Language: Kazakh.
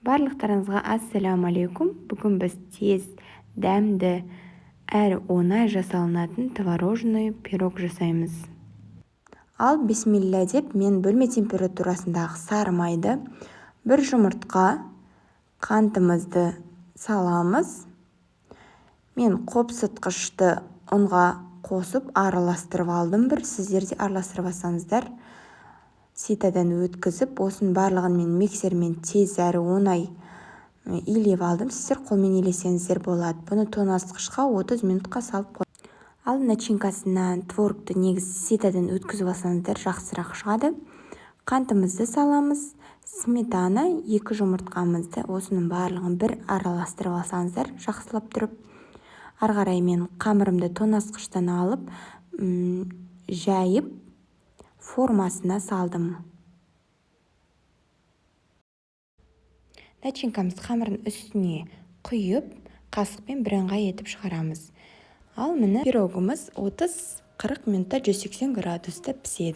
Барлықтарыңызға ассалаумағалейкум! Бүгін біз тез, дәмді әрі оңай жасалынатын творожный пирог жасаймыз. Ал бисмилля деп, мен бөлме температурасындағы сары майды, бір жұмыртқа, қантымызды саламыз. Мен қопсытқышты ұнға қосып араластырып алдым бір. Сіздер де араластырып алсаңыздар, ситодан өткізіп, осының барлығын мен миксермен тез әрі оңай илеп алдым. Сіздер қолмен илесеңіздер болады. Бұны тоңазытқышқа 30 минутқа салып қой. Ал начинкасына творогты негізі ситодан өткізіп алсаңыздар, жақсырақ шығады. Қантымызды саламыз, сметана, екі жұмыртқамызды, осының барлығын бір араластырып алсаңыздар жақсылап тұрып. Ары қарай мен қамырымды тоңазытқыштан алып, жайып, формасына салдым. Начинкамызды қамырдың үстіне құйып, қасықпен бірыңғай етіп шығарамыз. Ал міне, пирогымыз 30-40 минутта 180 градуста піседі.